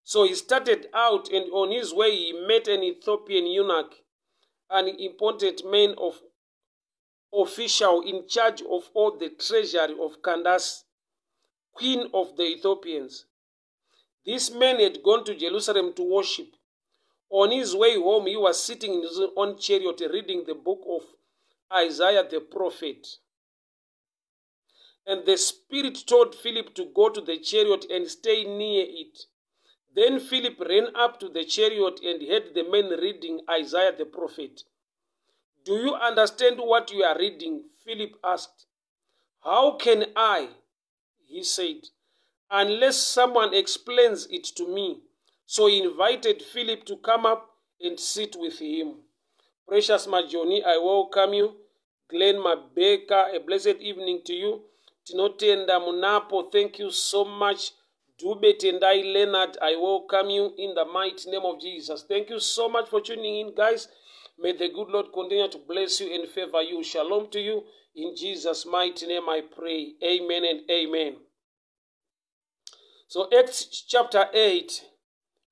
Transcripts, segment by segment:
So he started out, and on his way he met an Ethiopian eunuch, an important man of official in charge of all the treasury of Candace, queen of the Ethiopians. This man had gone to Jerusalem to worship. On his way home, he was sitting in his own chariot reading the book of Isaiah the prophet. And the Spirit told Philip to go to the chariot and stay near it. Then Philip ran up to the chariot and heard the man reading Isaiah the prophet. Do you understand what you are reading? Philip asked. How can I? He said, unless someone explains it to me. So he invited Philip to come up and sit with him. Precious Majoni, I welcome you. Glenn Mabeka, a blessed evening to you. Tinotenda Munapo, thank you so much. Dube Tendai Leonard, I welcome you in the mighty name of Jesus. Thank you so much for tuning in, guys. May the good Lord continue to bless you and favor you. Shalom to you. In Jesus' mighty name I pray. Amen and amen. So Acts chapter 8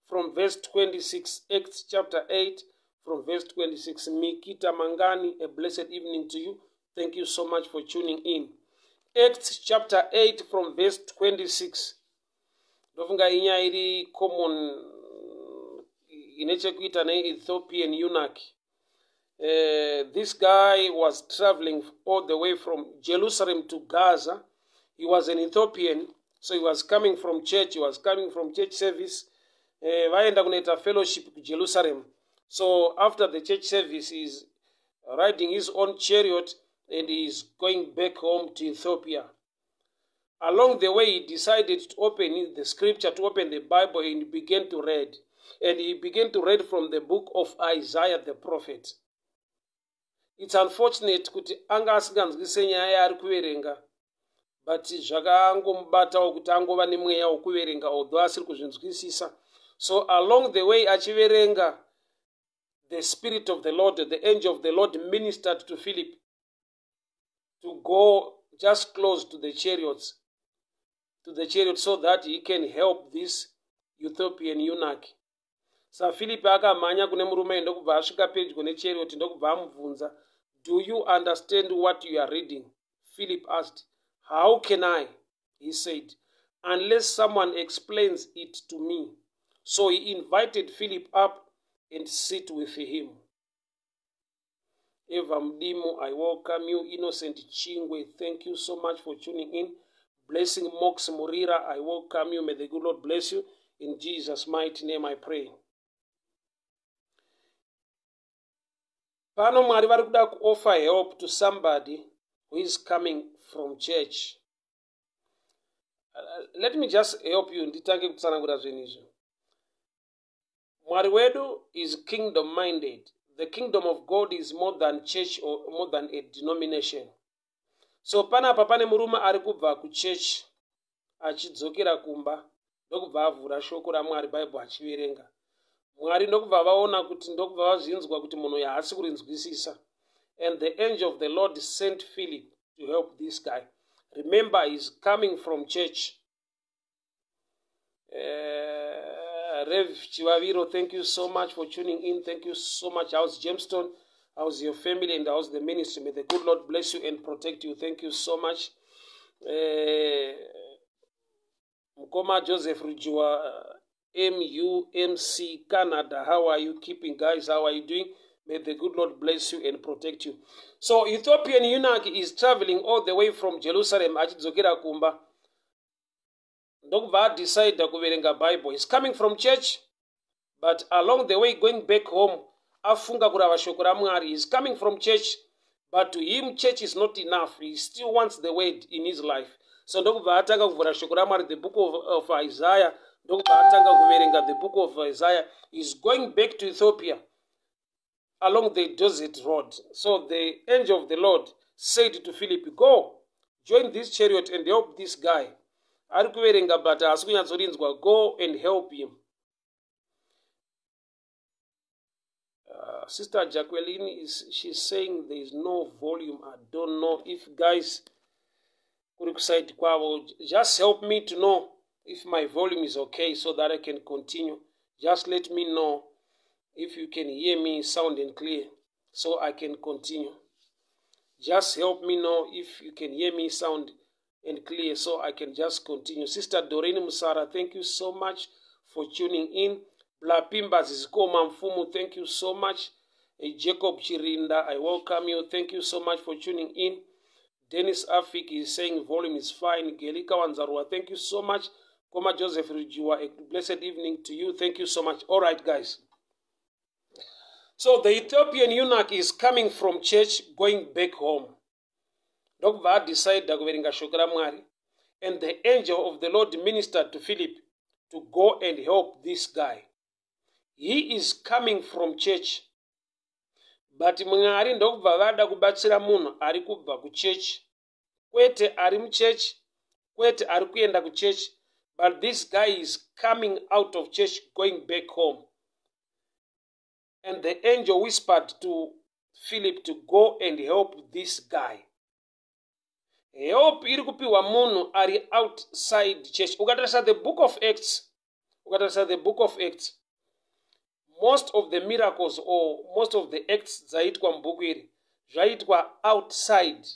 from verse 26. Acts chapter 8 from verse 26. Mikita Mangani, a blessed evening to you. Thank you so much for tuning in. Acts chapter 8 from verse 26. Ndofunga inyaya iri common ine chekuita neEthiopian eunuch. This guy was traveling all the way from Jerusalem to Gaza. He was an Ethiopian, so he was coming from church. He was coming from church service. Vaenda kunoita fellowship kuJerusalem. So after the church service, he's riding his own chariot and he's going back home to Ethiopia. Along the way, he decided to open the scripture, to open the Bible, and he began to read. And he began to read from the book of Isaiah the prophet. It's unfortunate kuti anga asinganzwise nyaya yaari kuverenga, but zvakangomubatawo kuti angova nemweya wokuverenga, although asiri kuzvinzwisisa. So along the way achiverenga, the Spirit of the Lord, the angel of the Lord, ministered to Philip to go just close to the chariots, to the chariot, so that he can help this Ethiopian eunuch. SaPhilip akamhanya kune murume, ndokubva asvika pedyo nechariot, ndokubva amubvunza, "Do you understand what you are reading?" Philip asked. "How can I?" he said, "unless someone explains it to me." So he invited Philip up and sit with him. Eva Mdimu, I welcome you. Innocent Chingwe, thank you so much for tuning in. Blessing Mox Murira, I welcome you. May the good Lord bless you. In Jesus' mighty name I pray. Pano Mwari vari kuda kuoffer help to somebody who is coming from church. Let me just help you nditange kutsanangura zvinhu izvi. Mwari wedu is kingdom minded. The kingdom of God is more than church or more than a denomination. So panapa pane murume ari kubva kuchurch achidzokera kumba, ndokubva avhura shoko raMwari, Bible, achiverenga. Mwari ndokubva vaona kuti, ndokubva vazvinzwa kuti munhu uyu haasi kurinzwisisa. And the angel of the Lord sent Philip to help this guy. Remember, he's coming from church. Rev Chivaviro, thank you so much for tuning in. Thank you so much. How's Jamestown? How's your family and how's the ministry? May the good Lord bless you and protect you. Thank you so much. Mukoma Joseph Rujua, MUMC Canada. How are you keeping, guys? How are you doing? May the good Lord bless you and protect you. So Ethiopian eunuch is traveling all the way from Jerusalem achidzokera kumba. Ndokubva adecide kuverenga Bible. He's coming from church, but along the way going back home, afunga kurava shoko raMwari. He's coming from church, but to him church is not enough. He still wants the word in his life. So ndokubva atanga kuvhura shoko raMwari, the book of Isaiah, ndokubva atanga kuverenga the book of Isaiah. He's going back to Ethiopia along the desert road. So the angel of the Lord said to Philip, "Go, join this chariot and help this guy. Ari kuverenga but haasi kunyatsorinzwa. Go and help him." Sister Jacqueline is she's saying there is no volume. I don't know if guys kuri kuside kwavo. Just help me to know If my volume is okay so that I can continue. Just let me know if you can hear me sound and clear so I can continue. Just help me know if you can hear me sound and clear so I can just continue. Sister Doreen Musara, thank you so much for tuning in. Blapimba Zizikoma Mfumu, thank you so much. Jacob Chirinda, I welcome you. Thank you so much for tuning in. Dennis Afik is saying volume is fine. Gelika Wanzarua, thank you so much. Koma Joseph Rujiwa, a blessed evening to you. Thank you so much. All right, guys. So the Ethiopian eunuch is coming from church, going back home. Ndokubva adecida kuverenga shoko raMwari. And the angel of the Lord ministered to Philip to go and help this guy. He is coming from church. But Mwari ndokubva vada kubatsira munhu ari kubva kuchechi. Kwete ari muchechi, kwete ari kuenda kuchechi, but this guy is coming out of church, going back home. And the angel whispered to Philip to go and help this guy. Help iri kupiwa munhu ari outside church. Ukatarisa the book of Acts, ukatarisa the book of Acts, most of the miracles or most of the acts dzaiitwa mubhuku iri zvaitwa outside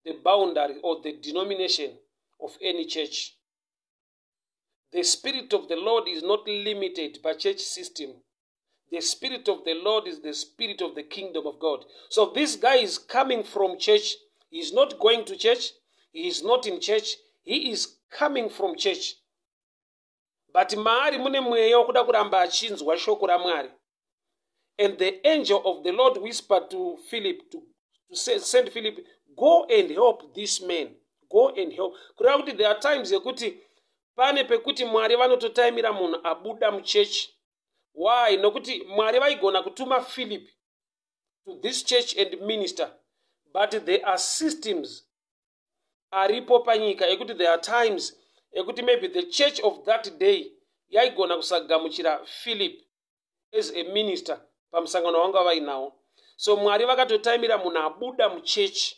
the boundary or the denomination of any church. The Spirit of the Lord is not limited by church system. The Spirit of the Lord is the spirit of the kingdom of God. So this guy is coming from church. He is not going to church. He is not in church. He is coming from church. But maari mune mweya wekuda kuramba achinzwa shoko raMwari. And the angel of the Lord whispered to Philip to send Philip, "Go and help this man. Go and help." Kureva kuti there are times yekuti pane pekuti Mwari vanototaimira munhu abuda muchechi. Why? Nokuti Mwari vaigona kutuma Philip to this church and minister, but there are systems aripo panyika ekuti there are times ekuti maybe the church of that day yaigona kusagamuchira Philip as a minister pamusangano wanga vainawo. So Mwari vakatotaimira munhu abuda muchechi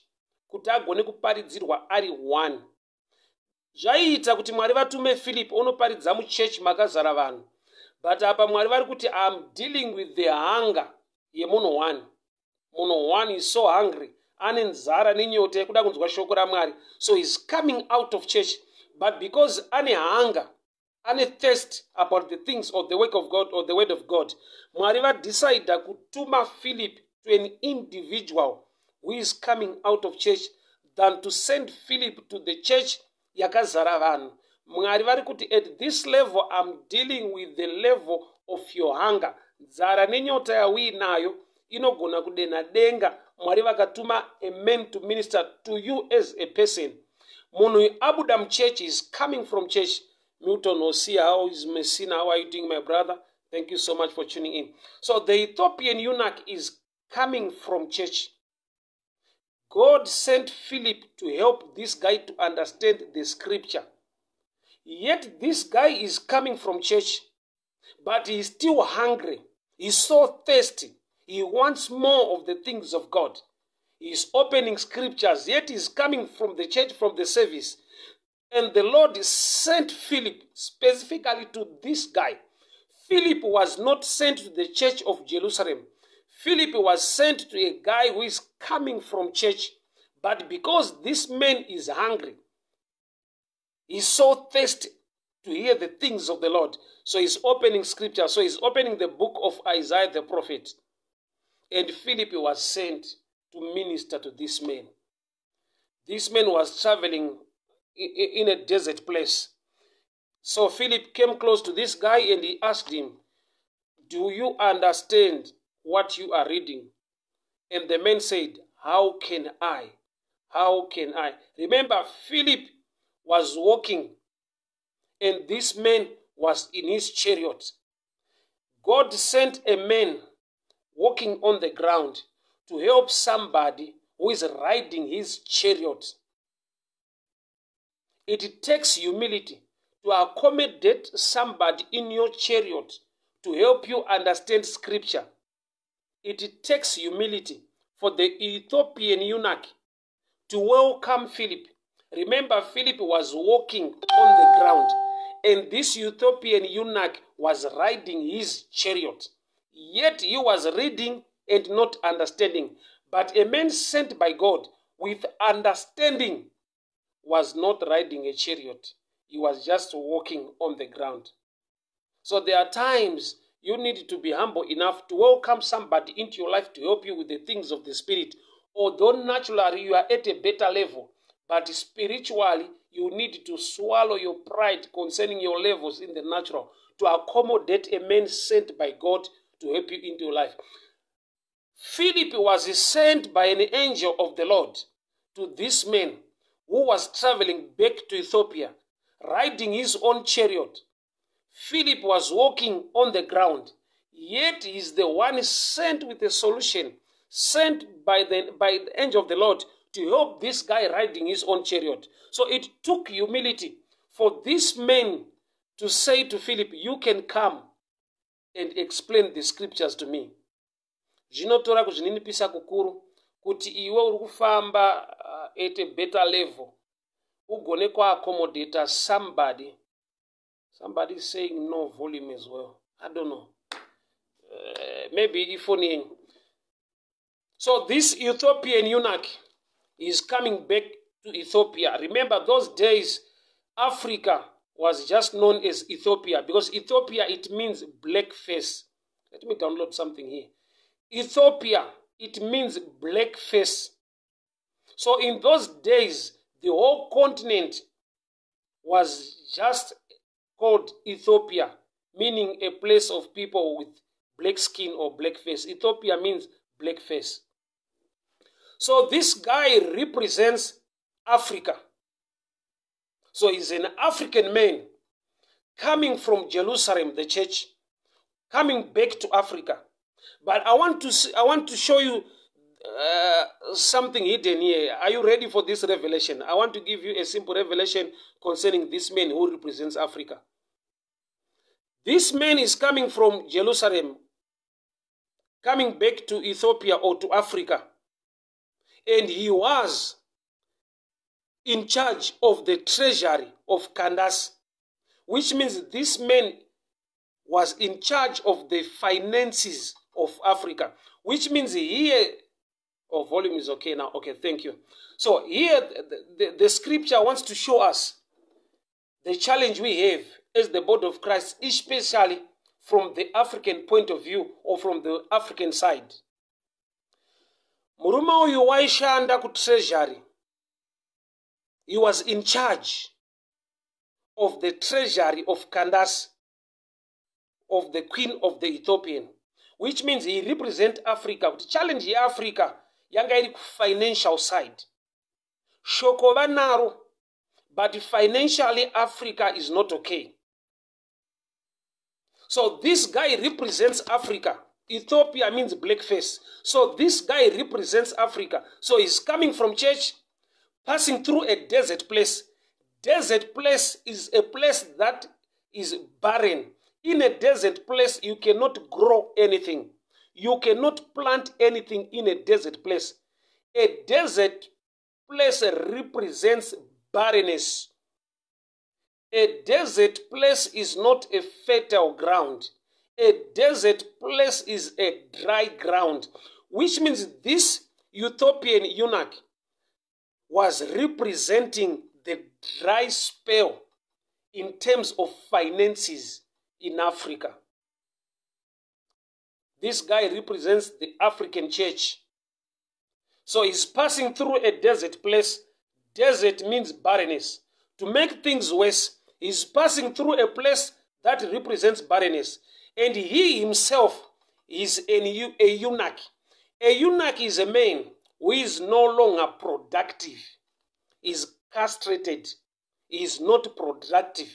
kuti agone kuparidzirwa ari one. Zvaiita kuti Mwari vatume Philip onoparidza muchechi makazara vanhu, but apa Mwari vari kuti, "Am dealing with the hunger yemunhu one." Munhu one is so hungry, ane nzara nenyota yekuda kunzwa shoko raMwari. So he's coming out of church, but because ane hunger, ane thirst about the things of the work of God or the word of God, Mwari vadecida kutuma Philip to an individual who is coming out of church than to send Philip to the church yakazara vanhu. Mwari vari kuti, "At this level I'm dealing with the level of your hunger." Nzara nenyota yauinayo inogona kudenha denga. Mwari vakatuma a man to minister to you as a person. Munhu abuda muchurch, is coming from church. Milton Hosea, how is Messina? How are you doing, my brother? Thank you so much for tuning in. So the Ethiopian eunuch is coming from church. God sent Philip to help this guy to understand the scripture. Yet this guy is coming from church, but he's still hungry. He's so thirsty. He wants more of the things of God. He's opening scriptures, yet he's coming from the church, from the service. And the Lord sent Philip specifically to this guy. Philip was not sent to the church of Jerusalem. Philip was sent to a guy who is coming from church. But because this man is hungry, he's so thirsty to hear the things of the Lord. So he's opening scripture. So he's opening the book of Isaiah the prophet. And Philip was sent to minister to this man. This man was traveling in a desert place. So Philip came close to this guy and he asked him, "Do you understand what you are reading?" And the man said, "How can I? How can I?" Remember, Philip was walking and this man was in his chariot. God sent a man walking on the ground to help somebody who is riding his chariot. It takes humility to accommodate somebody in your chariot to help you understand scripture. It takes humility for the Ethiopian eunuch to welcome Philip. Remember, Philip was walking on the ground And this Ethiopian eunuch was riding his chariot. Yet he was reading and not understanding. But a man sent by God with understanding was not riding a chariot. He was just walking on the ground. So there are times you need to be humble enough to welcome somebody into your life to help you with the things of the Spirit. Although naturally you are at a better level, but spiritually you need to swallow your pride concerning your levels in the natural to accommodate a man sent by God to help you into your life. Philip was sent by an angel of the Lord to this man who was traveling back to Ethiopia, riding his own chariot. Philip was walking on the ground, yet he is the one sent with a solution, sent by the angel of the Lord to help this guy riding his own chariot. So it took humility for this man to say to Philip, "You can come and explain the scriptures to me." Zvinotora kuzvininipisa kukuru kuti iwe uri kufamba at a better level ugone kuaccommodata somebody. Somebody is saying no volume as well. I don't know, maybe ifoni yenyu. So this Ethiopian eunuch is coming back to Ethiopia. Remember, those days Africa was just known as Ethiopia, because Ethiopia, it means black face. Let me download something here. Ethiopia, it means black face. So in those days, the whole continent was just called Ethiopia, meaning a place of people with black skin or black face. Ethiopia means black face. So this guy represents Africa. So he's an African man coming from Jerusalem, the church, coming back to Africa. But I want to show you something hidden here. Are you ready for this revelation? I want to give you a simple revelation concerning this man who represents Africa. This man is coming from Jerusalem, coming back to Ethiopia or to Africa. And he was in charge of the treasury of Candace, which means this man was in charge of the finances of Africa, which means here, oh, volume is okay now. Okay, thank you. So here, the scripture wants to show us the challenge we have as the body of Christ, especially from the African point of view or from the African side. Murume uyu waishanda kutreasury. He was in charge of the treasury of Candace, of the queen of the Ethiopian, which means he represent Africa. Kuti challenge yeAfrica yanga iri kufinancial side. Shoko vanaro, but financially Africa is not okay. So this guy represents Africa. Ethiopia means black face. So this guy represents Africa. So he's coming from church, passing through a desert place. Desert place is a place that is barren. In a desert place, you cannot grow anything. You cannot plant anything in a desert place. A desert place represents barrenness. A desert place is not a fertile ground. A desert place is a dry ground, which means this Ethiopian eunuch was representing the dry spell in terms of finances in Africa. This guy represents the African church. So he's passing through a desert place. Desert means barrenness. To make things worse, he's passing through a place that represents barrenness. And he himself is a eunuch. A eunuch is a man who is no longer productive, is castrated, is not productive.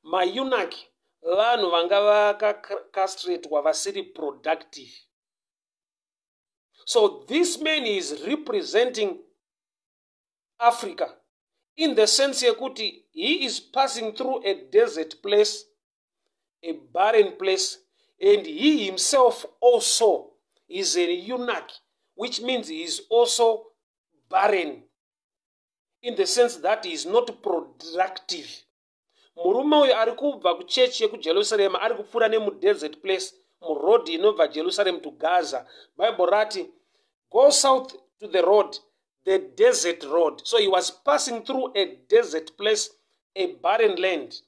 Maeunuch vanhu vanga vakacastratwa vasiri productive. So this man is representing Africa in the sense yekuti he is passing through a desert place, a barren place, and he himself also is a eunuch, which means he is also barren in the sense that he is not productive. Murume uyu ari kubva kuchechi yekuJerusarema, ari kupfuura nemudesert place, muroad inobva Jerusalem to Gaza. Bible rati, "Go south to the road, the desert road." So he was passing through a desert place, a barren land.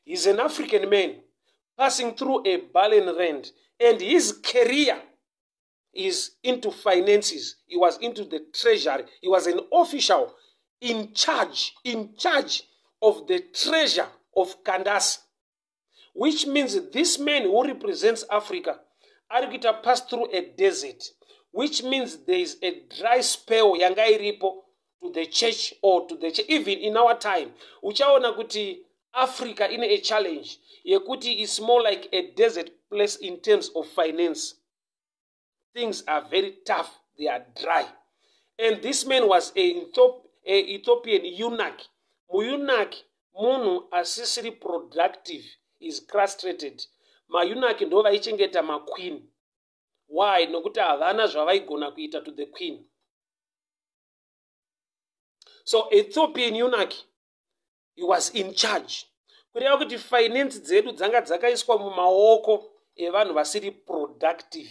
He's an African man passing through a barren land, and his career is into finances. He was into the treasury. He was an official in charge of the treasure of Candace, which means this man who represents Africa ari kuita pass through a desert, which means there is a dry spell yanga iripo to the church or to the church. Even in our time uchaona kuti Africa ine a challenge yekuti is more like a desert place in terms of finance. Things are very tough, they are dry. And this man was a Ethiopian eunuch. Mueunuch munhu asisiri productive, is castrated. Maeunuch ndo vaichengeta maqueen. Why? Nokuti havana zvavaigona kuita to the queen. So Ethiopian eunuch, he was in charge, kureva kuti finance dzedu dzanga dzakaiswa mumaoko evanhu vasiri productive.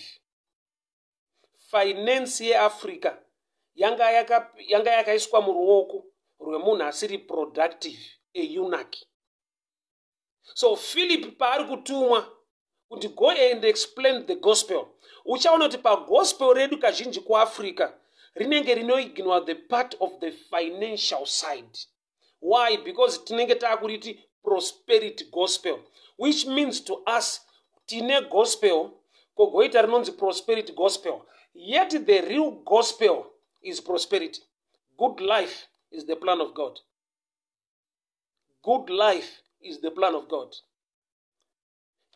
Finance yeAfrica yanga yakaiswa muruoko rwemunhu asiri productive, eunuch. So Philip paari kutumwa kuti, "Go and explain the gospel," uchaona kuti pagospel redu kazhinji kuAfrica rinenge rinoignore the part of the financial side. Why? Because tinenge taakuriti prosperity gospel, which means to us tine gospel kogoita rinonzi prosperity gospel, yet the real gospel is prosperity. Good life is the plan of God. Good life is the plan of God.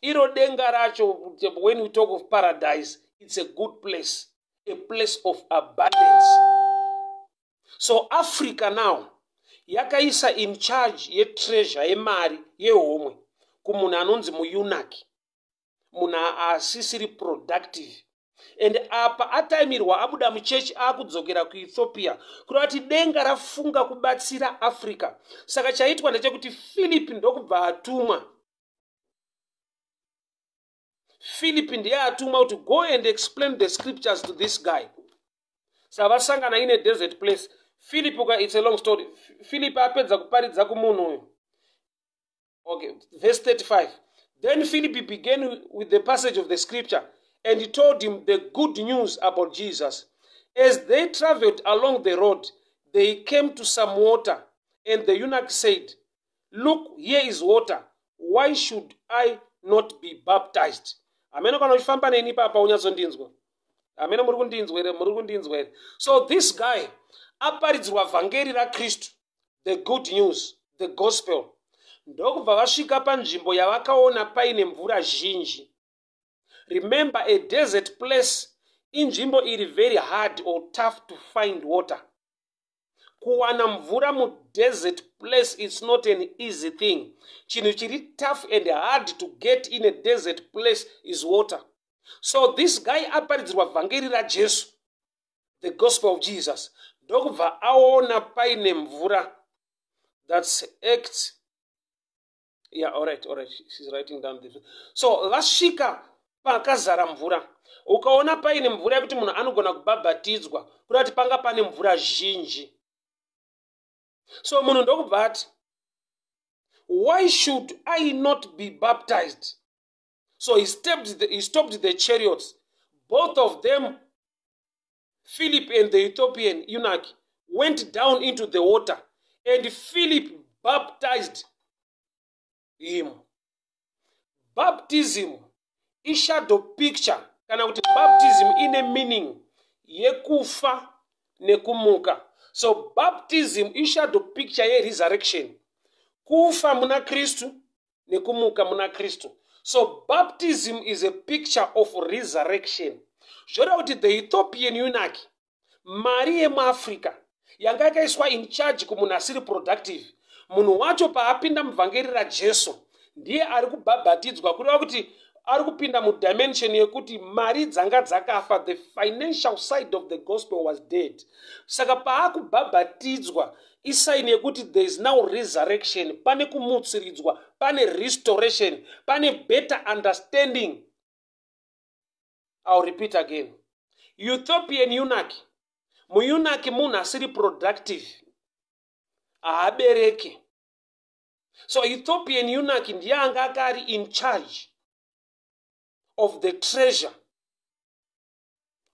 Iro denga racho, when we talk of paradise, it's a good place, a place of abundance. So Africa now yakaisa in charge yetreasure, yemari yehomwe, kumunhu anonzi mueunuch, munhu asisiri productive. And apa ataimirwa, abuda muchechi, akudzokera kuEthiopia, kureva kuti denga rafunga kubatsira Africa. Saka chaitwa ndechekuti Philip ndokubva atumwa. Philip ndiye atumwa kuti, "Go and explain the scriptures to this guy." Saka vasangana in a desert place. Philip, it's a long story. Philip apedza kuparidza kumunhu uyu. Okay, verse 35: "Then Philip began with the passage of the scripture and he told him the good news about Jesus. As they traveled along the road, they came to some water, and the eunuch said, 'Look, here is water. Why should I not be baptized?'" Hamene kana uchifamba neni ipapa, unyatsondinzwa. Hamene muri kundinzwa here? Muri kundinzwa here? So this guy aparidzirwa vhangeri raKristu, the good news, the gospel, ndokubva vasvika panzvimbo yavakaona paine mvura zhinji. Remember, a desert place inzvimbo iri very hard or tough to find water. Kuwana mvura mudesert place is not an easy thing. Chinhu chiri tough and hard to get in a desert place is water. So this guy aparidzirwa vhangeri raJesu, the gospel of Jesus, ndokubva aona paine mvura. That's Acts. Yeah, all right. She's writing down this. So vasvika pakazara mvura. Ukaona paine mvura yekuti munhu anogona kubhabhatidzwa, kuda kuti panga pane mvura zhinji. So munhu ndokubva ati, "Why should I not be baptized?" So he stopped the chariots. Both of them, Philip and the Ethiopian eunuch, went down into the water, and Philip baptized him. Baptism ishadow picture, kana kuti baptism ine meaning yekufa nekumuka. So baptism ishadow picture yeresurrection, kufa muna Kristu nekumuka muna Kristu. So baptism is a picture of resurrection. Zvoreva kuti the Ethiopian eunuch, mari yemuAfrica yanga yakaiswa in charge kumunhu asiri productive, munhu wacho paapinda muvhangeri raJesu ndiye ari kubhabhatidzwa, kureva kuti Ari kupinda mudimension yekuti mari dzanga dzakafa, the financial side of the gospel was dead. Saka paakubhabhatidzwa isign yekuti there is now resurrection, pane kumutsiridzwa, pane restoration, pane better understanding. I'll repeat again. Ethiopian eunuch, mueunuch munhu asiri productive, haabereki. So Ethiopian eunuch ndiye anga akari in charge of the treasure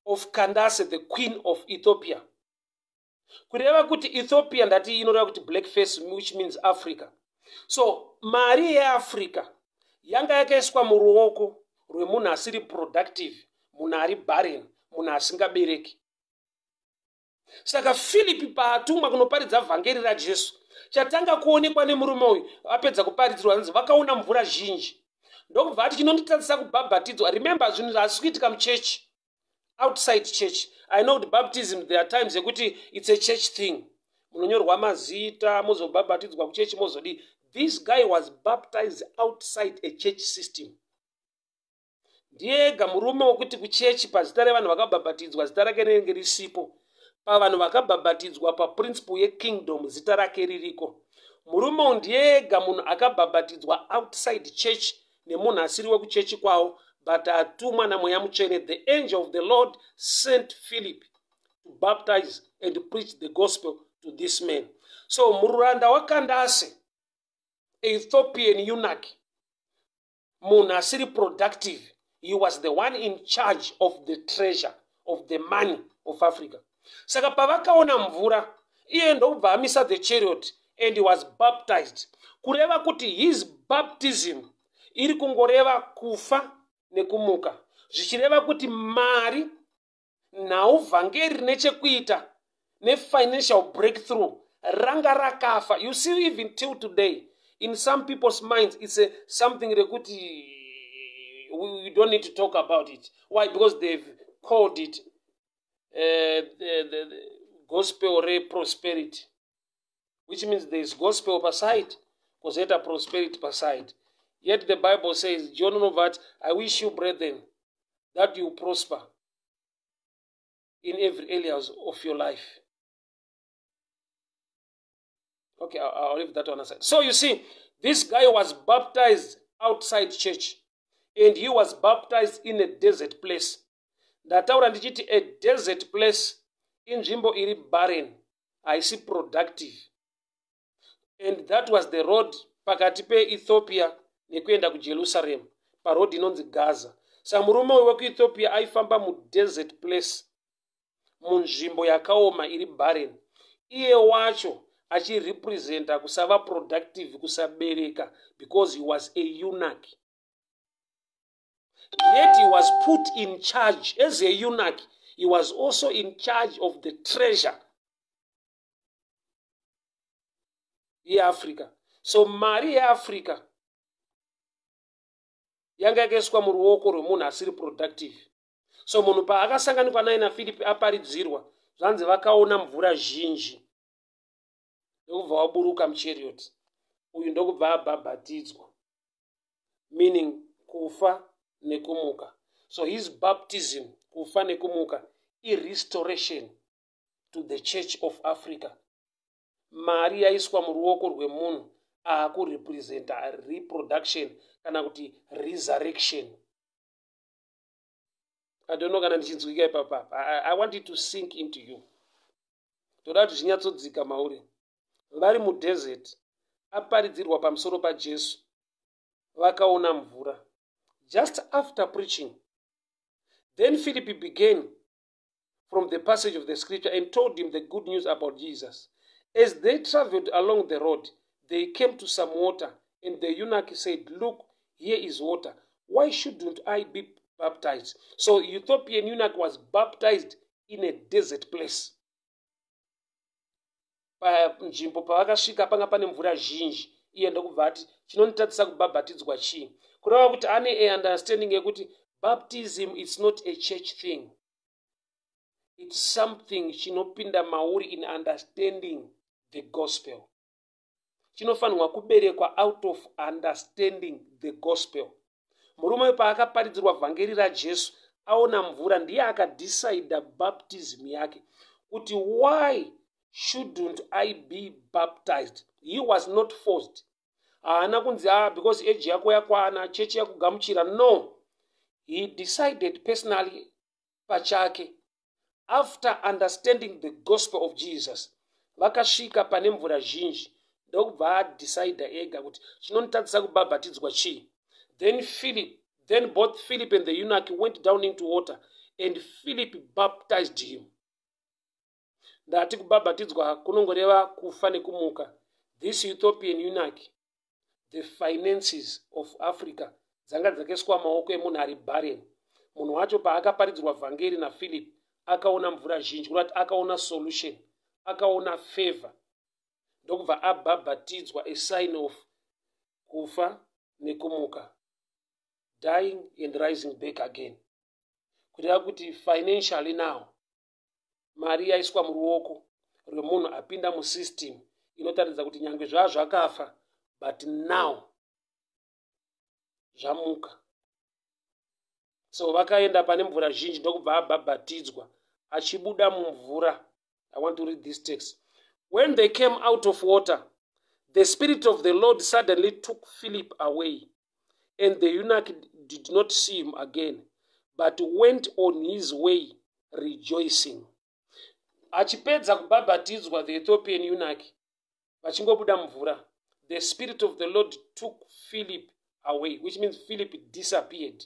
of Candace, the queen of Ethiopia. Kureva kuti Ethiopia, ndati inoreva kuti black face, which means Africa. So mari yeAfrica yanga yakaiswa muruoko rwemunhu asiri productive, munhu ari barren, munhu asingabereki. Saka Philipi paatumwa kunoparidza vhangeri raJesu, chatanga kuonekwa nemurume uyu apedza kuparidzirwa, anzi vakaona mvura zhinji, ndokubva ati, "Chinonditadzisa kubhabhatidzwa." Remember, zvinhu zvasi kuitika muchechi, outside church. I know kuti baptism, there are times yekuti it's a church thing, munonyorwa mazita, mozobhabhatidzwa kuchechi, mozodii. This guy was baptized outside a church system. Ndiye ega murume wekuti kuchechi, pazita revanhu vakabhabhatidzwa, zita rake rinenge risipo. Pavanhu vakabhabhatidzwa paprinciple yekingdom, zita rake ririko. Murume uyu ndiye ega munhu akabhabhatidzwa outside church nemunhu asiri wekuchechi kwavo, but atumwa naMweya Mutsvene. The angel of the Lord sent Philip to baptize and preach the gospel to this man. So muranda waKandase, Ethiopian eunuch, munhu asiri productive, he was the one in charge of the treasure of the money of Africa. Saka pavakaona mvura, iye ndokubva amisa the chariot and he was baptized. Kureva kuti his baptism iri kungoreva kufa nekumuka, zvichireva kuti mari, nhau, vhangeri rine chekuita nefinancial breakthrough ranga rakafa. You see, even till today, in some people's minds, it's a something rekuti we don't need to talk about it. Why? Because they've called it the gospel reprosperity, which means there is gospel paside, kwozoita prosperity paside. Yet the Bible says, John unobva ati, "I wish you, brethren, that you prosper in every areas of your life." Okay, I'll leave that one aside. So you see, this guy was baptized outside church and he was baptized in a desert place. Ndataura ndichiti a desert place inzvimbo iri barren, haisi productive, and that was the road pakati peEthiopia nekuenda kuJerusalem, paroad inonzi Gaza. Saka murume uyu wekuEthiopia aifamba mudesert place, munzvimbo yakaoma iri barren, iye wacho achirepresenta kusava productive, kusabereka, because he was a eunuch. Yet he was put in charge. As a eunuch, he was also in charge of the treasure yeAfrica. So mari yeAfrica yanga yakaiswa muruoko rwemunhu asiri productive. So munhu paakasanganikwa naye naFiripi, aparidzirwa, zvanzi vakaona mvura zhinji, ndokubva waburuka muchariot uyu, ndokubva abhabhatidzwa, meaning kufa nekumuka. So his baptism, kufa nekumuka, irestoration to the church of Africa. Mari yaiswa muruoko rwemunhu aakurepresenta reproduction kana kuti resurrection. I don't know kana ndichinzwika ipapapa. I want it to sink into you. Toda kuti zvinyatsodzika mauri. Vari mudesert, aparidzirwa pamusoro paJesu, vakaona mvura. Just after preaching, then Philip began from the passage of the scripture and told him the good news about Jesus. As they traveled along the road, they came to some water, and the eunuch said, "Look, here is water. Why shouldn't I be baptized?" So Ethiopian eunuch was baptized in a desert place. Panzvimbo pavakasvika panga pane mvura zhinji, iye ndokubva ati, "Chinonditadzisa kubhabhatidzwa chii?" Kureva kuti ane a understanding yekuti baptism is not a church thing, it's something chinopinda mauri in understanding the gospel. Chinofanirwa kuberekwa out of understanding the gospel. Murume uyu paakaparidzirwa vhangeri raJesu, aona mvura, ndiye akadecida baptism yake kuti, "Why shouldn't I be baptized?" He was not forced. Haana kunzi, "Ah, because age yako yakwana, chechi yakugamuchira." No, he decided personally pachake after understanding the gospel of Jesus. Vakasvika pane mvura zhinji, ndokubva adecida ega kuti, "Chinonditadzisa kubhabhatidzwa chii?" Then both Philip and the eunuch went down into water, and Philip baptized him. Ndati kubhabhatidzwa kunongoreva kufa nekumuka. This Ethiopian eunuch, the finances of Africa dzanga dzakaiswa maoko emunhu ari barren. Munhu wacho paakaparidzirwa vhangeri naPhilip, akaona mvura zhinji, kurati akaona solution, akaona favor, ndokubva abhabhatidzwa, a sign of kufa nekumuka, dying and rising back again, kureva kuti financially now mari yaiswa muruoko rwemunhu apinda musystem inotaridza kuti nyange zvaa zvakafa, but now zvamuka. So vakaenda pane mvura zhinji, ndokubva abhabhatidzwa. Achibuda mumvura, I want to read this text. When they came out of water, the Spirit of the Lord suddenly took Philip away, and the eunuch did not see him again, but went on his way rejoicing. Achipedza kubhabhatidzwa, the Ethiopian eunuch, vachingobuda mvura, the Spirit of the Lord took Philip away, which means Philip disappeared.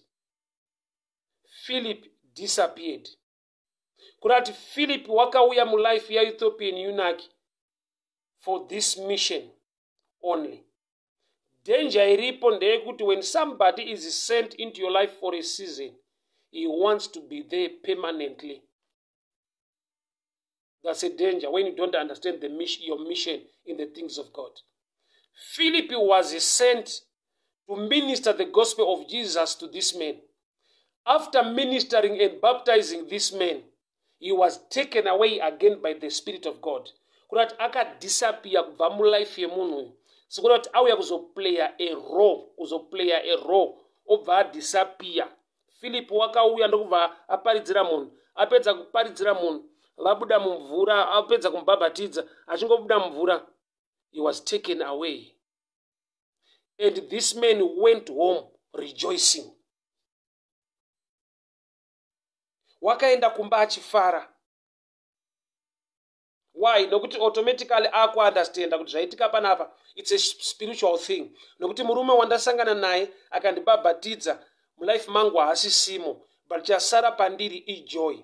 Philip disappeared, kurati Philip wakauya mulife yaEthiopian eunuch for this mission only. Danger iripo ndeyekuti when somebody is sent into your life for a season, he wants to be there permanently. That's a danger when you don't understand your mission in the things of God. Philip was sent to minister the gospel of Jesus to this man. After ministering and baptizing this man, he was taken away again by the Spirit of God, kurati akadisappear kubva mulife yemunhu uyu, sekuda kuti auya kuzoplaya a role, kuzoplaya a role, obva adisappear. Philip wakauya, ndokubva aparidzira munhu. Apedza kuparidzira munhu, vabuda mumvura, apedza kumubhabhatidza, achingobuda mumvura, he was taken away, and this man went home rejoicing. Wakaenda kumba achifara. Why? Nokuti automatically akuunderstanda kuti zvaitika panapa, it's a spiritual thing, nokuti murume wandasangana naye akandibhabhatidza, mulife mangu haasisimo, but chasara pandiri ijoy.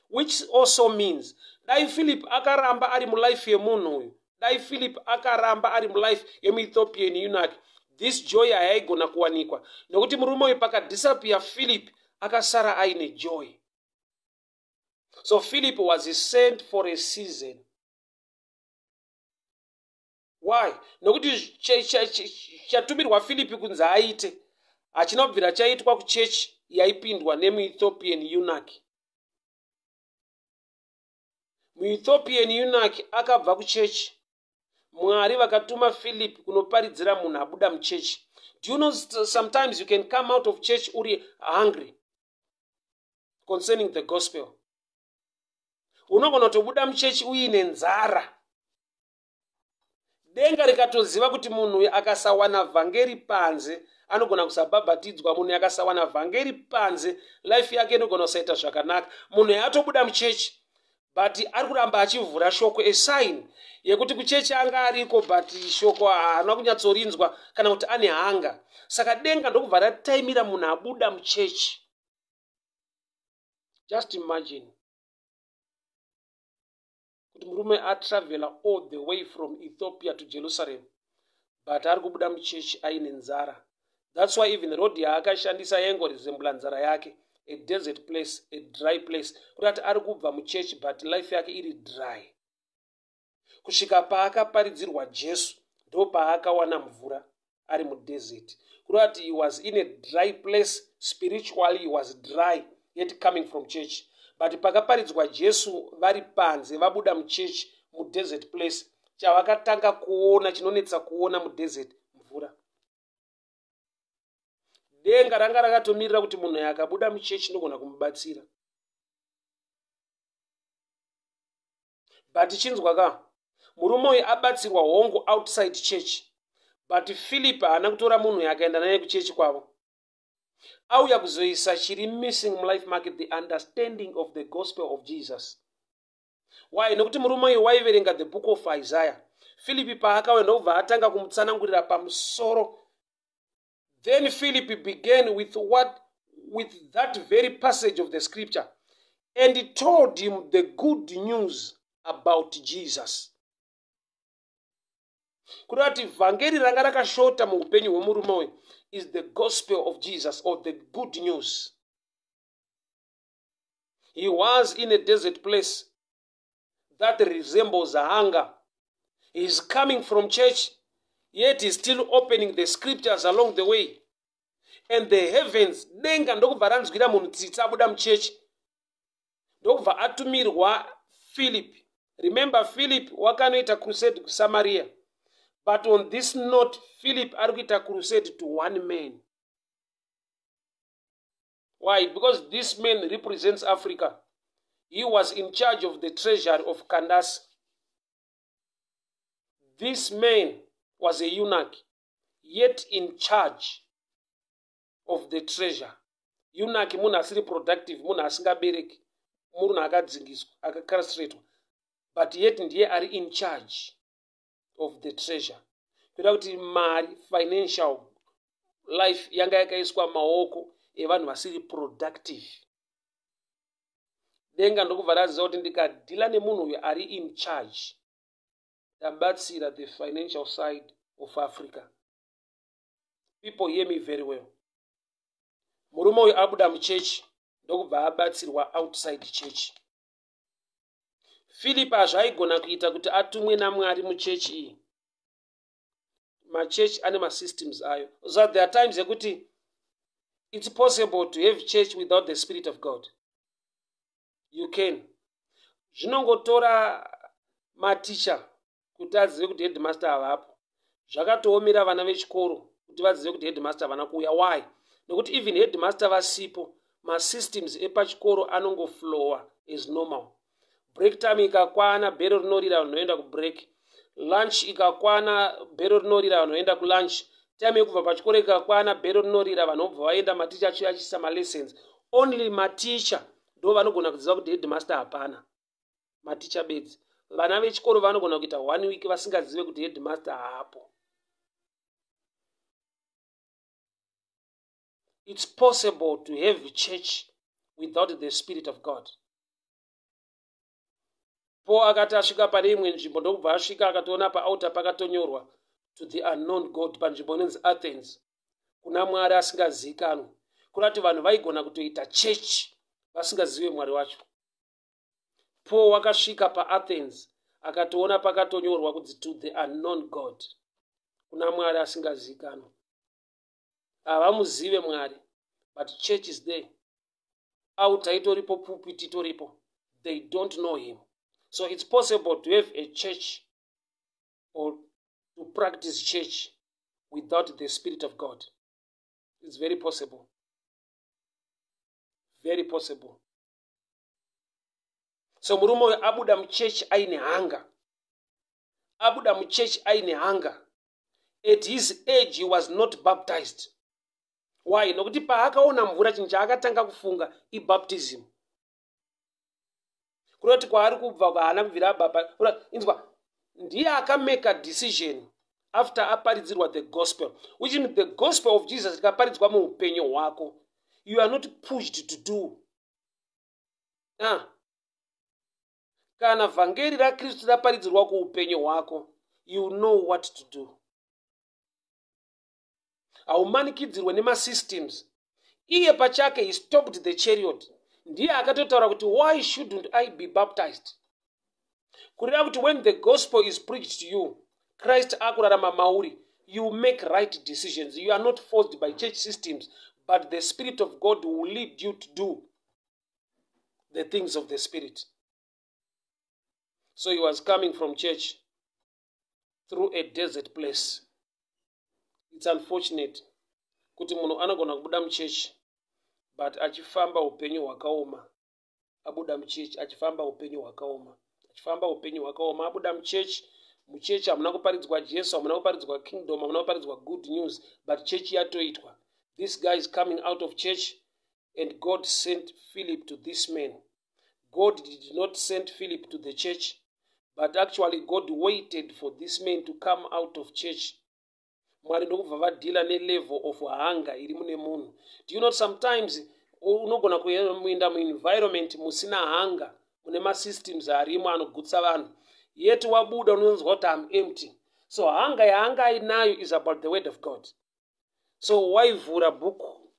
Which also means dai Philip akaramba ari mulife yemunhu uyu, dai Philip akaramba ari mulife yemuEthiopian eunuch, this joy hayaigona kuwanikwa, nokuti murume uyu pakadisappear Philip, akasara aine joy. So Philip was sent for a season. Why? Nokuti chatumirwa Philip kunzi aite hachina kubvira chaitwa kuchechi yaipindwa nemuEthiopian eunuch. MuEthiopian eunuch akabva kuchechi, Mwari vakatuma Philip kunoparidzira munhu abuda muchechi. Do you know sometimes you can come out of church uri hungry concerning the gospel? Unogona kutobuda muchechi uine nzara, denga rikatoziva kuti munhu uyu akasawana vhangeri panze anogona kusabhabhatidzwa, munhu akasawana vhangeri panze life yake inogona kusaita zvakanaka. Munhu yaatobuda muchechi, but ari kuramba achivhura shoko, a sign yekuti kuchechi anga ariko, but shoko haana kunyatsorinzwa, kana kuti ane hunger. Saka denga ndokubva rataimira munhu abuda muchechi. Just imagine kuti murume atravela all the way from Ethiopia to Jerusalem, but ari kubuda muchechi aine nzara. That's why even road yaakashandisa yaingoresembla nzara yake, a desert place, a dry place, kuti ati ari kubva muchechi, but life yake iri dry, kusvika paakaparidzirwa Jesu, ndo paakawana mvura ari mudesert. Kureva kuti he was in a dry place spiritually. He was dry yet coming from church, but pakaparidzwa Jesu vari panze, vabuda muchechi, mudesert place, chavakatanga kuona, chinonetsa kuona mudesert, mvura. Denga ranga rakatomirira kuti munhu akabuda muchechi ndogona kumubatsira. But chinzwa ka, murume uyu abatsirwa hongu outside church, but Philip haana kutora munhu uyu akaenda naye kuchechi kwavo. Auya kuzoisa chiri missing mulife make, the understanding of the gospel of Jesus. Why? Nekuti murume uyu waiverenga the book of Isaiah. Philip paakauya ndokubva atanga kumutsanangurira pamusoro. Then Philip began with that very passage of the scripture and told him the good news about Jesus. Kureva kuti vhangeri ranga rakashota muupenyu hwemurume uyu is the gospel of Jesus or the good news. He was in a desert place that resembles hunger. He is coming from church, yet he is still opening the scriptures along the way. And the heavens, denga ndokubva ranzwira munhu tsitsi abuda muchechi, ndokubva atumirwa Philip. Remember, Philip wakanoita crusade kuSamaria, but on this note Philip ari kuita crusade to one man. Why? Because this man represents Africa. He was in charge of the treasury of Candace. This man was a eunuch, yet in charge of the treasure. Eunuch munhu asiri productive, munhu asingabereki, munhu akadzingiswa, akacastratwa, but yet ndiye ari in charge of the treasure. Kuita kuti mari, financial life yanga yakaiswa maoko evanhu vasiri productive. Denga ndokubva raziva kuti ndikadhila nemunhu uyu ari in charge, ndabatsira the financial side of Africa. People, hear me very well. Murume uyu abuda muchechi ndokubva abatsirwa outside church. Philip hazvaigona kuita kuti atumwe naMwari muchechi iyi. Machechi ane masystems ayo. So there are times yekuti it's possible to have church without the spirit of God. You can. Zvinongotora maticha kuti azive kuti headmaster havapo. Zvakatoomera vana vechikoro kuti vazive kuti headmaster havana kuuya. Why? Nekuti even headmaster vasipo, masystems epachikoro anongoflowa as normal. Break time ikakwana, bhero rinorira, vanhu voenda kubreak. Lunch ikakwana, bhero rinorira, vanhu voenda kulunch. Time yekubva pachikoro ikakwana, bhero rinorira, vanhu vobva vaenda. Maticha achiuya achiisa malessons. Only maticha ndo vanogona kuziva kuti headmaster hapana. Maticha bedzi. Vana vechikoro vanogona kuita one week vasingazive kuti headmaster haapo. It's possible to have church without the spirit of God. Po akati asvika pane imwe nzvimbo, ndokubva asvika akatoona paaltar pakatonyorwa "To the unknown God", panzvimbo inonzi Athens, kuna Mwari asingazivikanwi. Kurati vanhu vaigona kutoita chechi vasingazive Mwari wacho. Paul wakasvika paAthens akatoona pakatonyorwa kunzi "To the unknown God", kuna Mwari asingazivikanwi. Havamuzive Mwari, but church is there, altar itoripo, pulpit itoripo. They don't know him. So it's possible to have a church or to practice church without the spirit of God. It's very possible, very possible. So murume uyu abuda muchechi aine hunger, abuda muchechi aine hunger. At his age he was not baptized. Why? Nokuti paakaona mvura, chinhu chaakatanga kufunga ibaptism. Kureva kuti kwaari kubva haana kubvira ababa. Inzwa, ndiye akameka decision after aparidzirwa the gospel, which means the gospel of Jesus ikaparidzwa muupenyu hwako, you are not pushed to do. Ah. Kana vhangeri raKristu raparidzirwa kuupenyu hwako, you know what to do. Haumanikidzirwe nemasystems. Iye pachake, he stopped the chariot. Ndiye akatotaura kuti, "Why shouldn't I be baptized?" Kureva kuti when the gospel is preached to you, Christ akurarama mauri, you make right decisions. You are not forced by church systems, but the spirit of God will lead you to do the things of the spirit. So he was coming from church through a desert place. It's unfortunate. Kuti munhu anogona kubuda muchechi but achifamba upenyu hwakaoma. Abuda muchechi achifamba upenyu hwakaoma, achifamba upenyu hwakaoma. Abuda muchechi, muchechi hamuna kuparidzwa Jesu, hamuna kuparidzwa kingdom, hamuna kuparidzwa good news, but chechi yatoitwa. This guy is coming out of church and God sent Philip to this man. God did not send Philip to the church, but actually God waited for this man to come out of church. Mwari ndokubva vadeala nelevel of hunger iri mune munhu. Do you know sometimes unogona kuenda muenvironment musina hunger, mune masystems arimo anogutsa vanhu, yet wabuda unonzwa kuti am empty? So hunger yaanga ainayo is about the word of God. So waivhura bhuku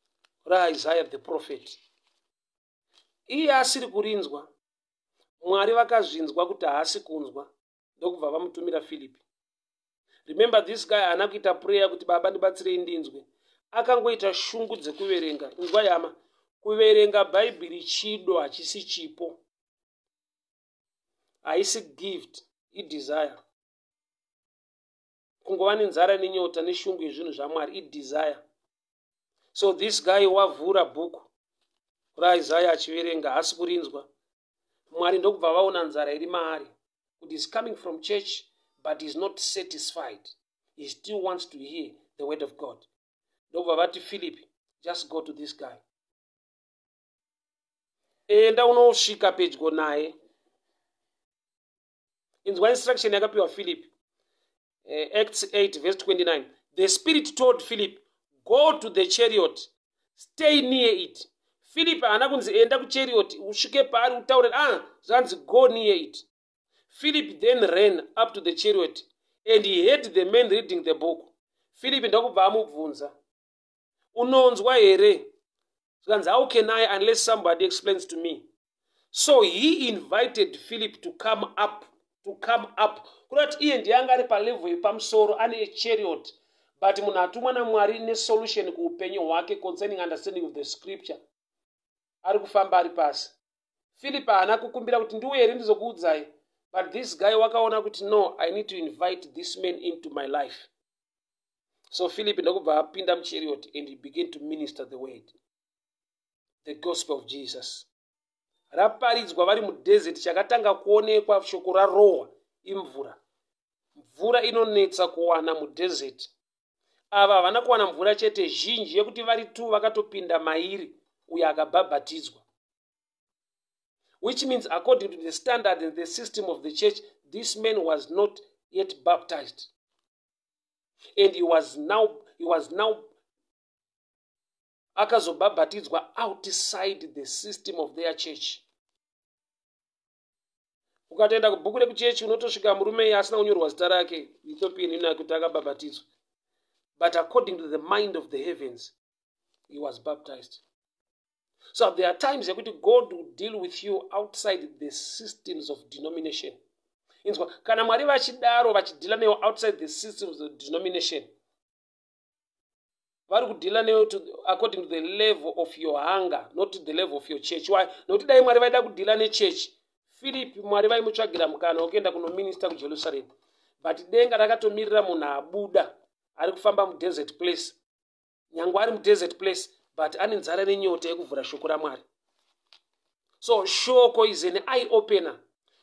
raIsaiah the prophet, iye asiri kurinzwa. Mwari vakazvinzwa kuti haasi kunzwa, ndokubva vamutumira Philipi. Remember, this guy haana kuita prayer kuti, "Baba, ndibatsirei ndinzwe." Akangoita shungu dzekuverenga. Inzwa yama, kuverenga Bhaibheri chido, hachisi chipo, haisi gift, idesire. Kungova nenzara nenyota neshungu yezvinhu zvaMwari idesire. So this guy wavhura bhuku raIsaya achiverenga, haasi kurinzwa. Mwari ndokubva vaona nzara iri maari, kuti is coming from church but is not satisfied. He still wants to hear the word of God. Ndokubva vati, "Philip, just go to this guy, enda unosvika pedyo naye." Inzwa instruction yakapiwa Philip. Acts 8 verse 29: "The Spirit told Philip, 'Go to the chariot, stay near it.'" Philip haana kunzi enda kuchariot usvike paari utaure. Ah, zvanzi go near it. "Philip then ran up to the chariot and he heard the man reading the book." Philip ndokubva amubvunza, "Unonzwa here?" Zvikanzi, "How can I unless somebody explains to me?" So he invited Philip to come up, to come up. Kuda kuti iye ndiye anga ari palevel yepamusoro, ane chariot, but munhu atumwa naMwari nesolution kuupenyu hwake concerning understanding of the scripture ari kufamba ari pasi. Philip haana kukumbira kuti ndiuye here ndizokuudzai, but this guy wakaona kuti, "No, I need to invite this man into my life." So Philip ndokubva apinda muchariot and he began to minister the word, the gospel of Jesus. Raparidzwa vari mudesert, chakatanga kuonekwa shoko rarohwa imvura. Mvura inonetsa kuwana mudesert. Ava havana kuwana mvura chete, zhinji yekuti vari tu vakatopinda mairi, uyo akabhabhatidzwa, which means according to the standard and the system of the church, this man was not yet baptized and he was now akazobhabhatidzwa outside the system of their church. Ukatoenda kubhuku rekuchechi, unotosvika murume iye asina kunyorwa zita rake, Ethiopian eunuch, kuti akabhabhatidzwa, but according to the mind of the heavens, he was baptized. So there are times yekuti God will deal with you outside the systems of denomination. Inzwa, kana Mwari vachidaro, vachideala newe outside the systems of denomination, vari kudeala newe according to the level of your hunger, not to the level of your church. Why? Nokuti dai Mwari vaida kudeala nechechi, Philip Mwari vaimutsvagira mukana wekuenda kunominista kuJerusalem, but denga rakatomirira munhu abuda ari kufamba mudesert place. Nyange ari mudesert place, but ane nzara nenyota yekuvhura shoko raMwari. So shoko is an eye opener.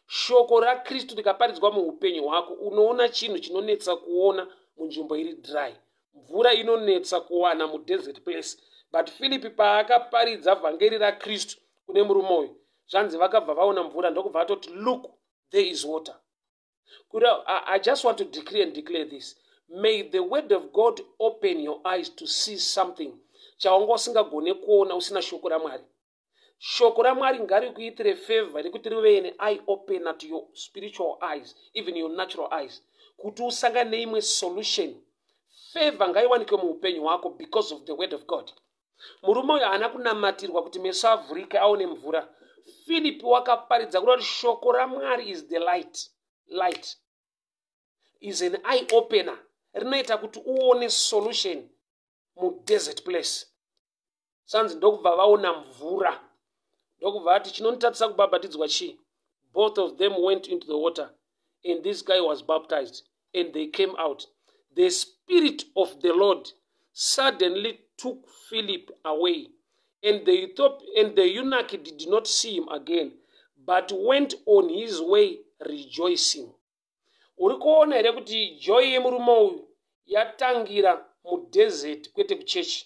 Shoko raKristu rikaparidzwa muupenyu hwako, unoona chinhu chinonetsa kuona munzvimbo iri dry. Mvura inonetsa kuwana mudesert place, but Philip paakaparidza vhangeri raKristu kune murume uyu, zvanzi vakabva vaona mvura, ndokubva atoti, "Look, there is water." I just want to decree and declare this: may the word of God open your eyes to see something chaunga usingagone kuona usina shoko raMwari. Shoko raMwari ngarikuitire favor rekuti rive ne eye opener to your spiritual eyes, even your natural eyes, kuti usangane neimwe solution. Favor ngaiwanike muupenyu hwako because of the word of God. Murume uyu haana kunamatirwa kuti meso avhurike aone mvura. Philip wakaparidza, kuda kuti shoko raMwari is the light. Light is an eye opener, rinoita kuti uone solution mudesert place. Sanzi ndokubva vaona mvura, ndokubva ati, "Chinonditatisa kubhabhatidzwa chii?" Both of them went into the water and this guy was baptized, and they came out. The Spirit of the Lord suddenly took Philip away. And the, and the eunuch did not see him again, but went on his way rejoicing. Uri kuona here kuti joy yemurume uyu yatangira mudesert, kwete kuchechi?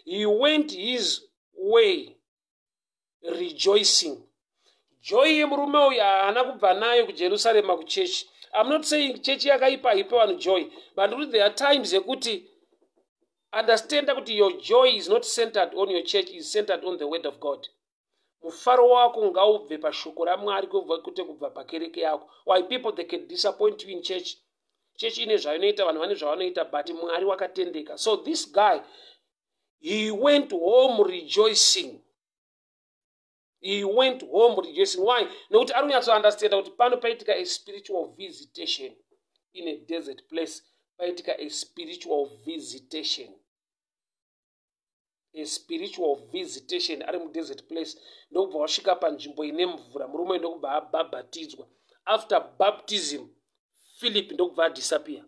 He went his way rejoicing. Joy yemurume uyu haana kubva nayo kuJerusarema kuchechi. I'm not saying chechi yakaipa, haipe vanhu joy, but kuti there are times yekuti understanda kuti your joy is not centered on your church, is centered on the word of God. Mufaro wako ngaubve pashoko raMwari, kwete kubva pakereke yako. Why? People, they can disappoint you in church. Chechi ine zvainoita, vanhu vane zvavanoita, but Mwari wakatendeka. So this guy, he went home rejoicing. He went home rejoicing. Why? Nekuti ari kunyatsoundestanda kuti pano paitika a spiritual visitation in a desert place. Paitika a spiritual visitation, a spiritual visitation ari mudesert place. Ndokubva wasvika panzvimbo ine mvura, murume ndokubva abhabhatidzwa. After baptism, Philip ndokubva adisappear.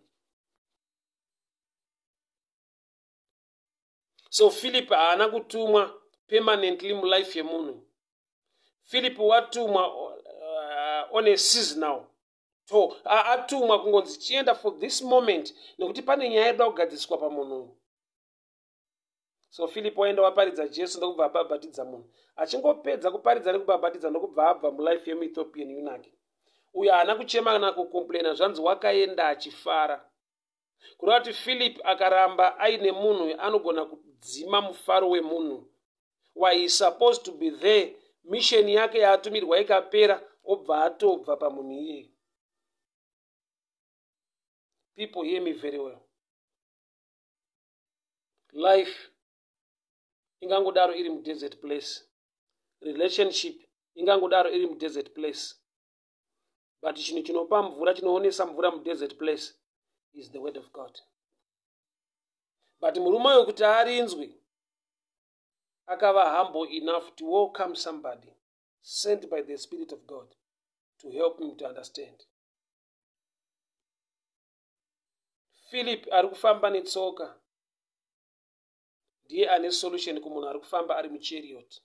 So Philip haana kutumwa permanently mulife yemunhu. Philip watumwa on a seasonal to atumwa kungonzi chienda for this moment, nekuti pane nyaya yoda kugadziswa pamunhu. So Philip waenda, waparidza Jesu, ndokubva abhabhatidza munhu. Achingopedza kuparidza nekubhabhatidza, ndokubva abva mulife yemuEthiopian eunuch uyo. Haana kuchema kana kucomplaina. Zvanzi wakaenda achifara, kureva kuti Philip akaramba aine munhu, anogona kudzima mufaro wemunhu. Why? He supposed to be there. Mission yake yaatumirwa ikapera, obva atobva pamunhu iyeye. People, hear me very well. Life ingangodaro iri mudesert place, relationship ingangodaro iri mudesert place, but chinhu chinopa mvura, chinoonesa mvura mudesert place is the word of God. But murume uyu, kuti arinzwe, akava humble enough to welcome somebody sent by the Spirit of God to help him to understand. Philip ari kufamba netsoka ndiye ane solution kumunhu ari kufamba ari muchariot.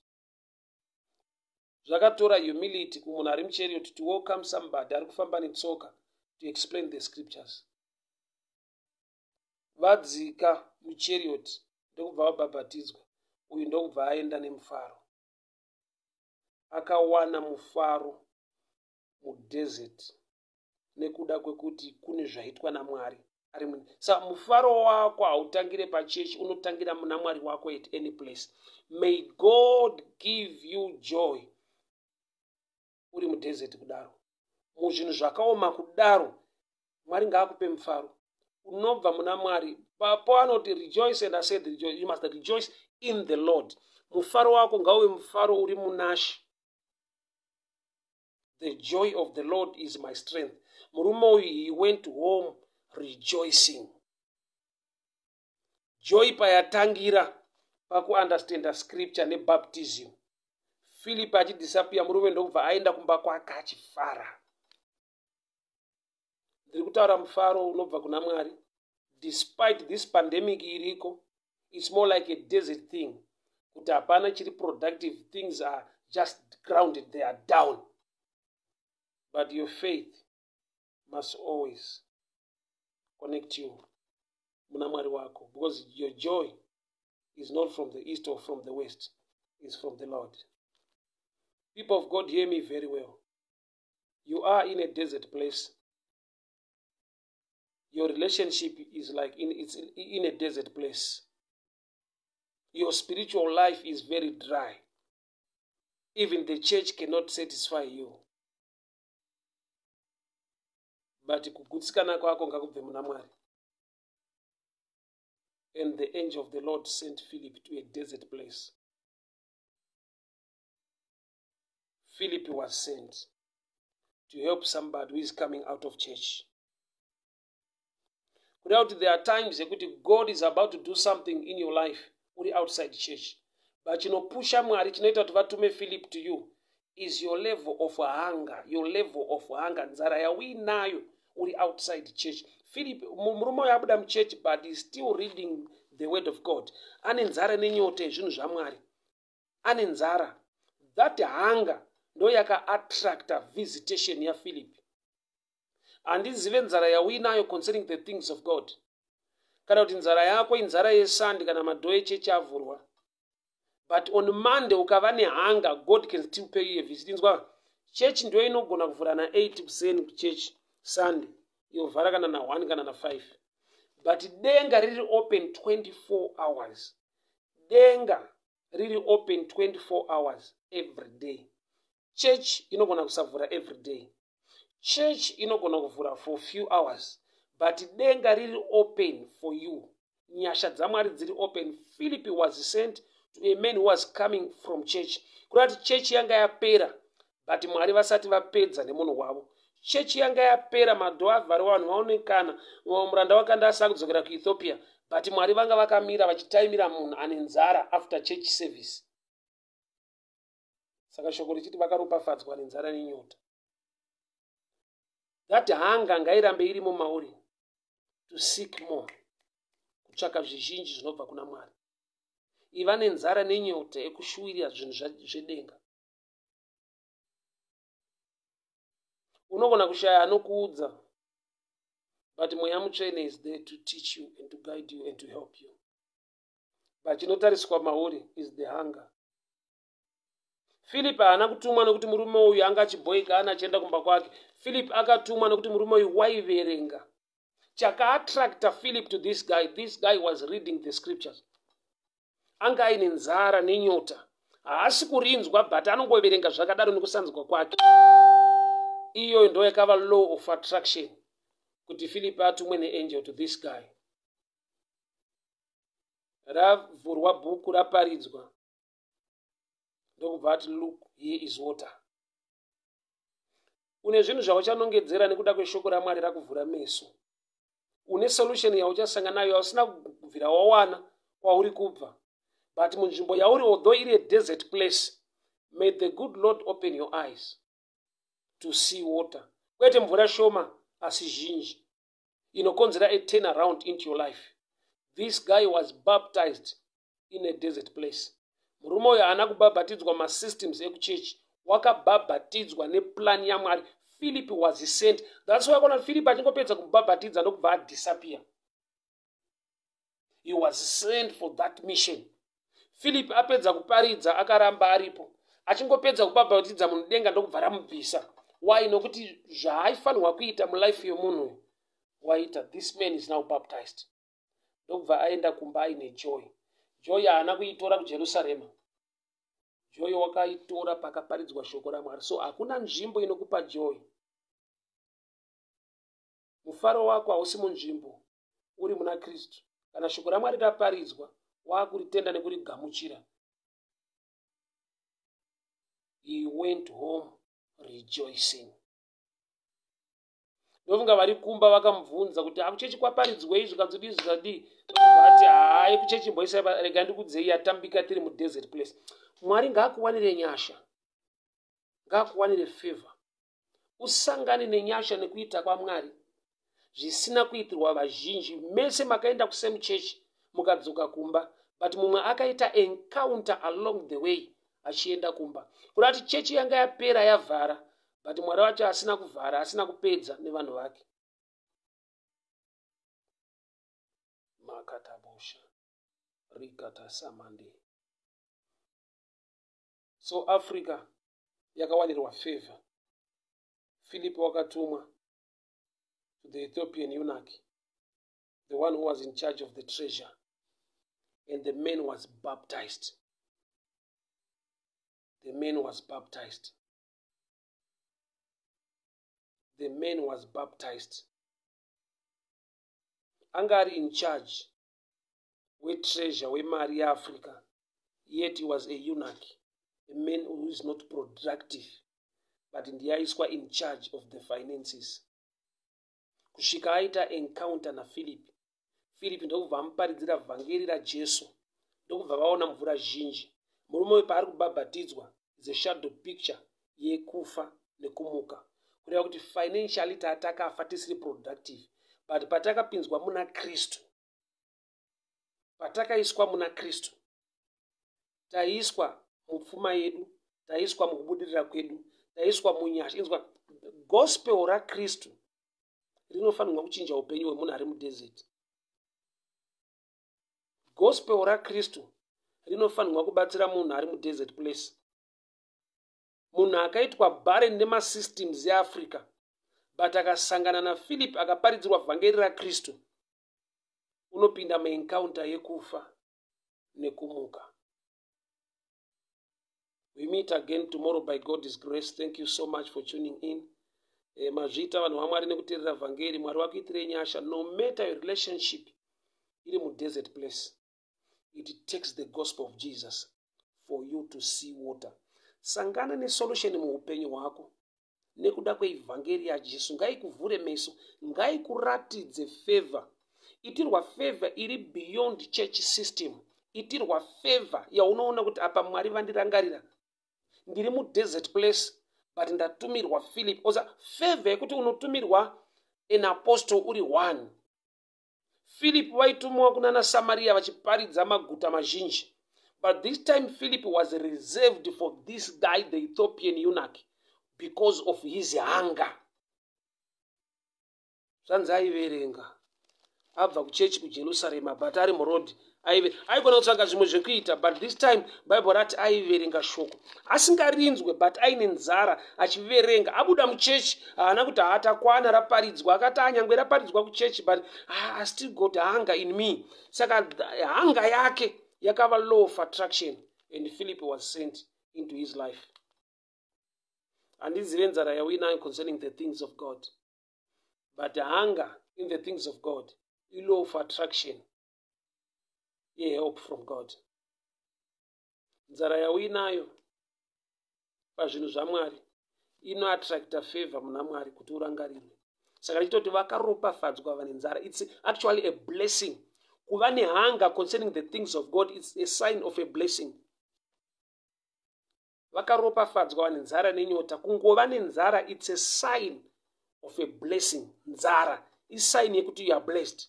Zvakatora humility kumunhu ari muchariot to welcome somebody ari kufamba netsoka to explain the scriptures. Vadzika muchariot, ndokubva vabhabhatidzwa. Uyu ndokubva aenda nemufaro. Akawana mufaro mudesert nekuda kwekuti kune zvaitwa naMwari ari. Saka mufaro wako hautangire pachechi, unotangira muna Mwari wako at any place. May God give you joy uri mudesert kudaro, muzvinhu zvakaoma kudaro. Mwari ngaakupe mufaro unobva muna Mwari. Paanoti rejoice, and I said rejoice, you must rejoice in the Lord. Mufaro wako ngauve mufaro uri munaShe. The joy of the Lord is my strength. Murume uyu, he went home rejoicing. Joy payatangira pakuunderstanda scripture nebaptism, Philip achidisappear, murume ndokubva aenda kumba kwake achifara. Ndiri kutaura mufaro unobva kuna Mwari. Despite this pandemic iriko, it's more like a desert thing, kuti hapana chiri productive. Things are just grounded, they are down, but your faith must always connect you muna Mwari wako, because your joy is not from the east or from the west, is from the Lord. People of God, hear me very well. You are in a desert place. Your relationship is like it's in a desert place. Your spiritual life is very dry. Even the church cannot satisfy you, but kugutsikana kwako ngakubve muna Mwari. And the angel of the Lord sent Philip to a desert place. Philip was sent to help somebody who is coming out of church. Kuda kuti there are times yekuti God is about to do something in your life uri outside church, but chinopusha Mwari, chinoita kuti vatume Philip to you, is your level of hunger, your level of hunger, nzara yauinayo. uri outside church. Philip, murume uyo abuda muchurch, but is still reading the word of God. Ane nzara nenyota yezvinhu zvaMwari, ane nzara. That hunger ndo yakaattracta visitation yaPhilip. Handizive nzara yauinayo concerning the things of God, kana kuti nzara yako inzara yeSunday kana madoor echechi avhurwa. But on Monday ukava nehunger, God can still pay you a visit. Inzwa, chechi ndo inogona kuvhura na8 kuseni kuchechi Sunday, yovhara kana na1 kana na5, but denga riri open 24 hours. Denga riri open 24 hours every day. Church inogona kusavhura every day. Church inogona kuvhura for few hours, but denga riri open for you. Nyasha dzaMwari dziri open. Philip was sent to a man who was coming from church. Kureva kuti chechi yanga yapera, but Mwari vasati vapedza nemunhu wavo. Chechi yanga yapera, madoor avhariwa, vanhu vaonekana, muranda wakanda asina kudzokera kuEthiopia, but Mwari vanga vakamira vachitaimira munhu ane nzara after church service. Saka shoko richiti vakaropafadzwa nenzara nenyota. That hunger ngairambe irimo mauri, to seek more, kutsvaka zvizhinji zvinobva kuna Mwari. Iva nenzara nenyota yekushuwirira zvinhu zvedenga. Unogona kushaya anokuudza, but Mweya Mutsvene is there to teach you and to guide you and to help you. But chinotariswa mauri is the hunger. Philip haana kutumwa nekuti murume uyu anga achibhoikana achienda kumba kwake. Philip akatumwa nekuti murume uyu waiverenga. Chakaattracta Philip to this guy, this guy was reading the scriptures. Anga aine nzara nenyota. Haasi kurinzwa, but anongoverenga zvakadaro nekusanzwa kwake. Iyoyo ndo yakava law of attraction kuti Philip atumwe neangel to this guy. Ravhurwa bhuku, raparidzwa, ndokubva ati, "Look, here is water." Une zvinhu zvauchanongedzera nekuda kweshoko raMwari rakuvhura meso. Une solution yauchasangana nayo yausina kubvira wawana kwauri kubva, but munzvimbo yauri, although iri a desert place, may the good Lord open your eyes to see water, kwete mvura shoma, asi zhinji inokonzera a turn around into your life. This guy was baptized in a desert place. Murume uyu haana kubhabhatidzwa masystems ekuchechi, wakabhabhatidzwa neplan yaMwari. Philip was sent. That's why kona Philip achingopedza kumubhabhatidza, ndokubva adisappear. He was sent for that mission. Philip apedza kuparidza, akaramba aripo. Achingopedza kubhabhatidza munhu, denga ndokubva ramubvisa. Why? Nokuti zvaaifanirwa kuita mulife yomunhu uyu waita. This man is now baptized. Ndokubva aenda kumba aine joy. Joy haana kuitora kuJerusarema. Joy wakaitora pakaparidzwa shoko raMwari. So hakuna nzvimbo inokupa joy. Mufaro wako hausi munzvimbo, uri muna Kristu. Kana shoko raMwari raparidzwa, waakuritenda nekurigamuchira. He went home rejoicing. Ndofunga vari kumba vakamubvunza kuti akuchechi kwaparidzwei, zvikanzodii, zvikadii. Vati, "Hai, kuchechi mboisai, rega ndikudzei yatambika tiri mudesert place." Mwari ngaakuwanire nyasha, ngaakuwanire favor, usangane nenyasha nekuita kwaMwari zvisina kuitirwa vazhinji. Mese makaenda kusame church, mukadzoka kumba, but mumwe akaita encounter along the way achienda kumba. Kuda kuti chechi yanga yapera, yavhara, but Mwari wacho asina kuvhara, asina kupedza nevanhu vake. Makatabosha rikatasamande. So Africa yakawanirwa favor. Philip wakatumwa to the Ethiopian eunuch, the one who was in charge of the treasure, and the man was baptized. The man was baptized. The man was baptized. Anga ari in charge wetreasure, wemari yeAfrica, yet he was a eunuch, a man who is not productive, but ndiye aiswa in charge of the finances kusvika aita encounter naPhilip. Philip ndokubva amuparidzira vhangeri raJesu, ndokubva vaona mvura zhinji. Murume uyu paari kubhabhatidzwa is a shadow picture yekufa nekumuka. Kureva kuti Kureva kuti financially tatakafa, tisiri productive, but patakapinzwa muna Kristu, patakaiswa muna Kristu, taiswa mupfuma yedu, taiswa mukubudirira kwedu, taiswa munyasha. Inzwa, gospel raKristu rinofanirwa kuchinja upenyu hwemunhu ari mudesert. Gospel raKristu rinofanirwa kubatsira munhu ari mudesert place, munhu akaitwa barren nemasystems eAfrica, but akasangana naPhilip, akaparidzirwa vhangeri raKristu, unopinda muencounter yekufa nekumuka. We meet again tomorrow by God's grace. Thank you so much for tuning in. Mazviita, vanhu vaMwari, nekuteerera vhangeri. Mwari wakuitirei nyasha. No matter your relationship iri mudesert place, it takes the gospel of Jesus for you to see water. Sangana nesolution muupenyu hwako nekuda kweivhangeri yaJesu. Ngaikuvhure meso, ngaikuratidze favor. Itirwa favor iri beyond church system. Itirwa favor yaunoona kuti apa Mwari vandirangarira. Ndiri mudesert place, but ndatumirwa Philip. Osa favor yekuti unotumirwa an apostle uri one. Philip vaitumiwa kunana Samaria vachiparidza maguta mazhinji, but this time Philip was reserved for this guy, the Ethiopian eunuch, because of his hunger. Zvanzi aiverenga abva kuchechi kuJerusarema, but ari muroad aigona kutsvaga zvimwe zvekuita, but this time Bible rati aiverenga shoko asingarinzwe, but aine nzara, achiverenga. Abuda muchechi, haana kuti haatakwana, raparidzwa. Akati anyangwe raparidzwa kuchechi, but I still got hunger in me. Saka hunger yake yakava law of attraction, and Philip was sent into his life. Handizive nzara yauinayo concerning the things of God, but hunger in the things of God, ilaw of attraction yehelp from God. Nzara yauinayo pazvinhu zvaMwari inoattracta favor muna Mwari kuti urangarirwe. Saka richitoti vakaropafadzwa vane nzara. It's actually a blessing kuva nehunger concerning the things of God. It's a sign of a blessing. Vakaropafadzwa vane nzara nenyota. Kungova nenzara, it's a sign of a blessing. Nzara isign yekuti you are blessed.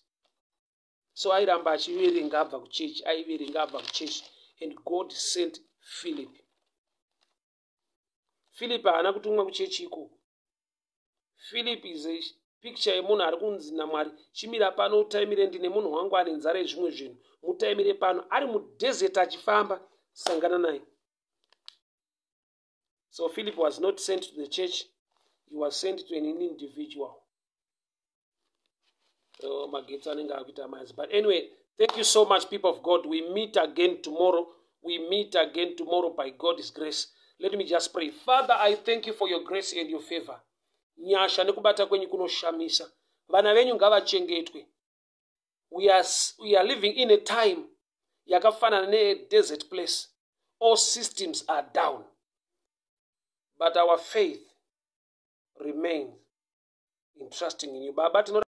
So airamba achiverenga abva kuchechi, aiverenga abva kuchechi, and God sent Philip. Philip haana kutumwa kuchechi ikoko. Philip is a picture yemunhu ari kunzi naMwari, "Chimira pano, utaimire, ndine munhu wangu ane nzara yezvimwe zvinhu, mutaimire pano." Ari mudesert achifamba, sangana naye. So Philip was not sent to the church, he was sent to an individual. So magetsi anenge akuita mazi, but anyway, thank you so much, people of God. We meet again tomorrow. We meet again tomorrow by God's grace. Let me just pray. Father, I thank you for your grace and your favor. Nyasha nekubata kwenyu kunoshamisa. Vana venyu ngavachengetwe. We are living in a time yakafanana nedesert place. All systems are down, but our faith remains in trusting in you. Baba, tino